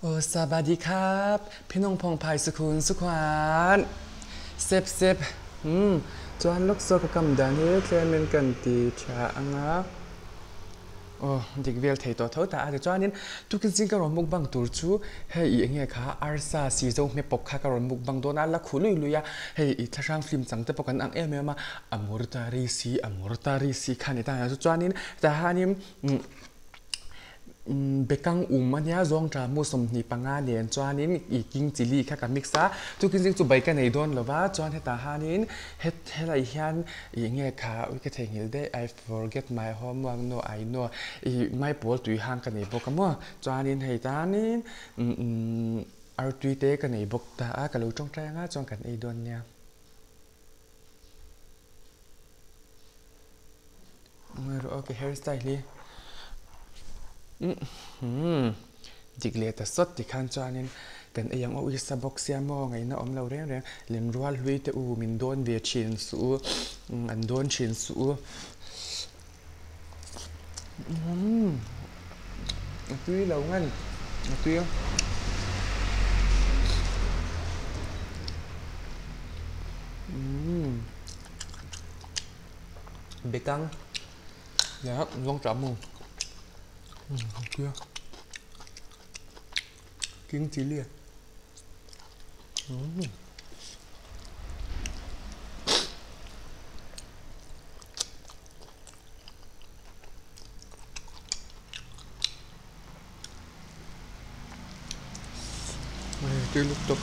Aw sabadi khap phinawng phawng phai sukhun sukhuan sep sep umm chuan lawk saw ka kam dan hi tlemin kan ti tha anga aw dik vel thei tawh tho ta a tichuanin tukin zing ka rawn mukbang tur chu hei ih enge kha arsa si zo hmepawp kha ka rawn mukbang dawn a la khuh lui lui a hei ih thlahrang film chang te pawh kan ang em em a amurtari si amurtari si kha ni ta a chuanin tahanin umm. Bekang um ania zawng tha mu 25 nen chuanin ih king chilli kha ka mix a chukin zing chu bai ka nei dawn lova chuan hetah hanin het helai hian ih nge kha ui ka theihnghilh daih I forget my homework no I know ih maipawl tui hang ka nei bawk a maw chuanin hei tanin umm artui te ka nei bawk ta a ka lo tawngtai anga chuan kan ei dawn nia. Okay, hairstyle hi dik leh ta sawt tikhan chuanin kan ei ang aw isa bawk sia maw ngaihna awm lo reng reng lem rual hlui te u min dawn ve thin suh u an dawn thin suh u a tui lo ngan a tui a. Bekang leh zawng tah mu kia king chilli tui lutuk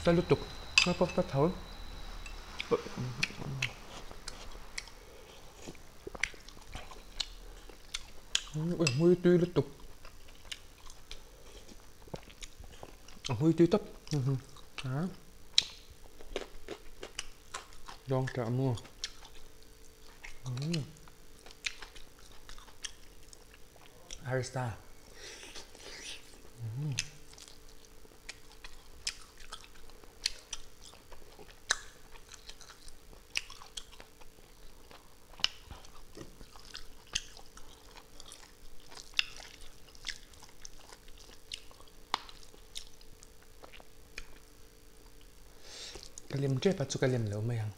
sa lutuk a pawp ta tho ui tui lutuk a hmui tui tawp Dawng tah maw? Arsa. Ka lem tep a chu ka lem lo mai ang.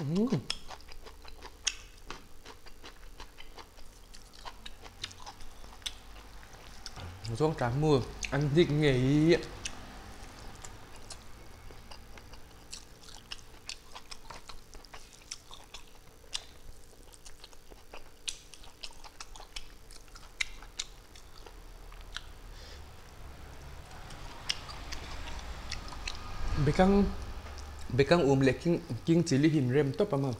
Umm. Zawng tlang mu an hnik ngei. Bekang bekang um leh king king chilli hi in rem tawp ang a.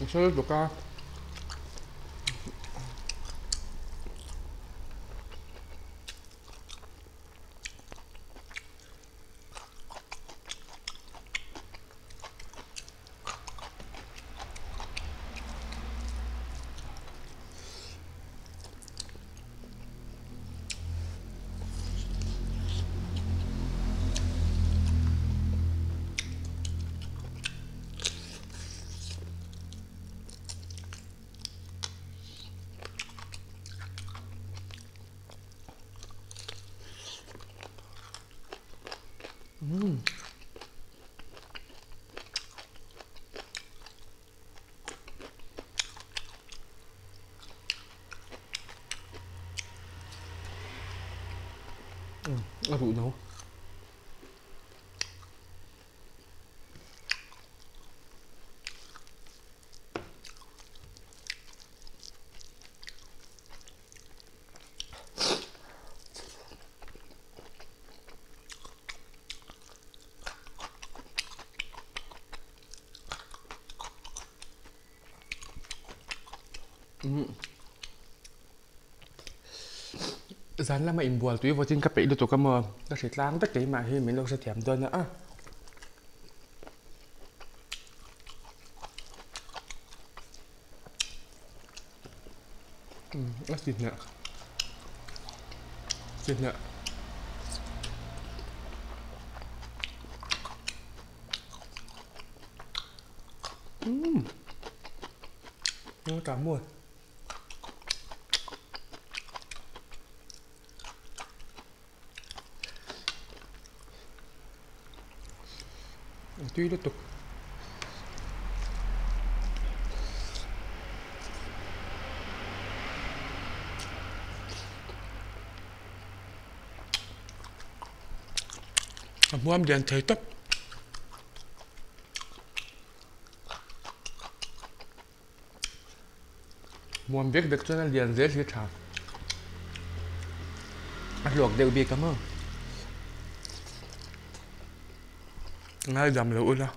A hre lutuk a. A ruh no. Zan lama inbual tui vawtin ka peih lutuk a maw? Ka hre tlang vek keimah hi min lo hrethiam dawn a. A si hneh. Si hneh. Umm. Cả mùi. Tui lutuk. A hmuam lian thei tawp. Muam vek vek chuan a lian zel hi a tha. A hluak deuh bik a maw. Ngaidam lo ula.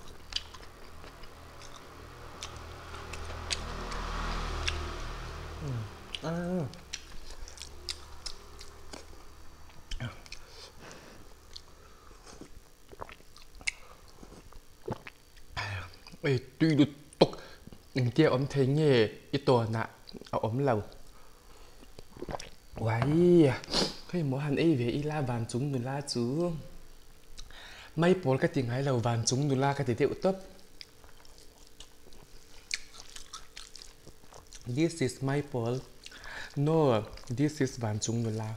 Ei tui lut tawk engtia awm thei nge i tawnah a awm lo. Uai hei maw han ei ve ila van chung nula chu mai pawl ka ti ngai lo van chung nula ka ti deuh tawp. This is mai pawl no this is van chung nula.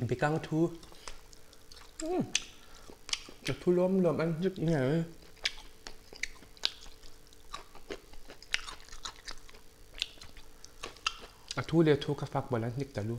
Bikang thu a thu luam luam an hnik ngei. A thu leh thu ka fak bawlh an hnik ta lu.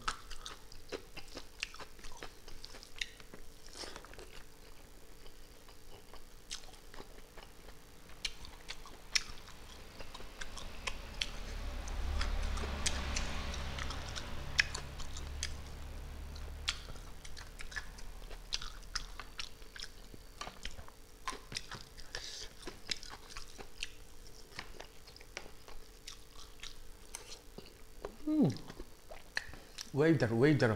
Waiter, waiter.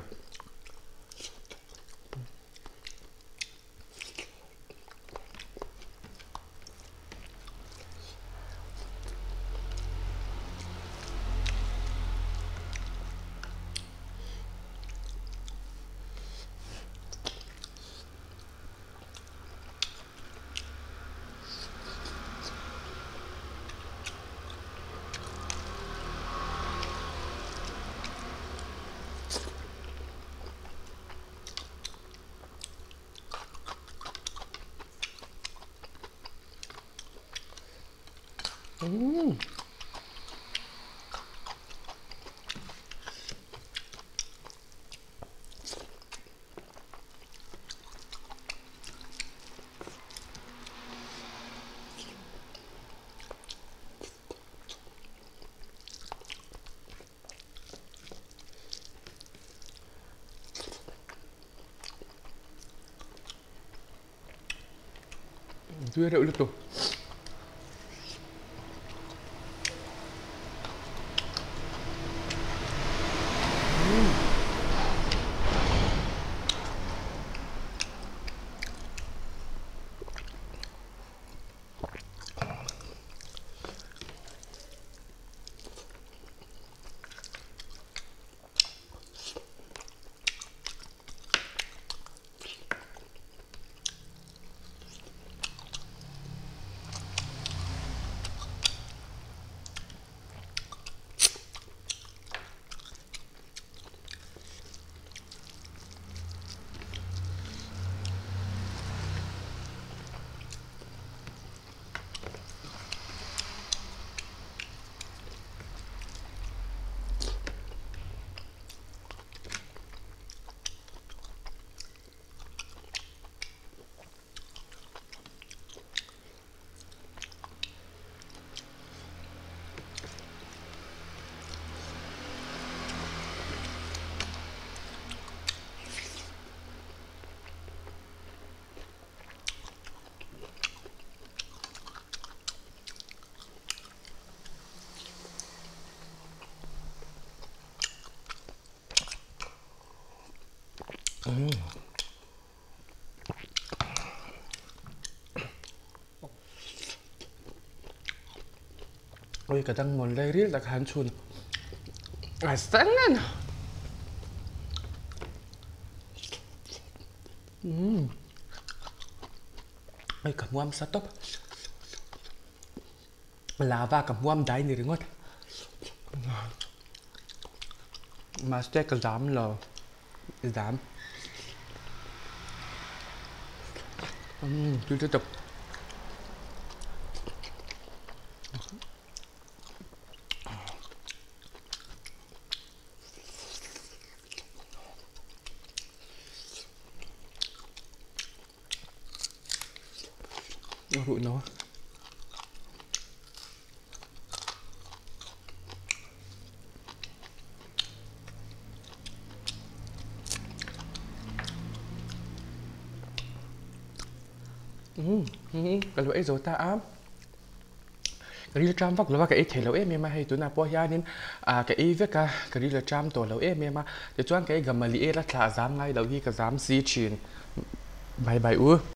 Tui reuh lutuk. Oi ka dang mawn lai ril tak han chhun a sangin umm oi ka hmuam sa tawp lava ka hmuam dai ni ringawt mahse ka zam lo zam umm tui lutuk. Ruh no. Umm ka lo ei zo ta a. Ka ril ṭam vak lo a, ka ei thei lo em em a, hei tunah pawh hianin ah ka ei vek a, ka ril a ṭam tawh lo em em a, tichuan ka ei gamali ela thlah zam ngai loh hi ka zam si ṭhin. Bye bye u.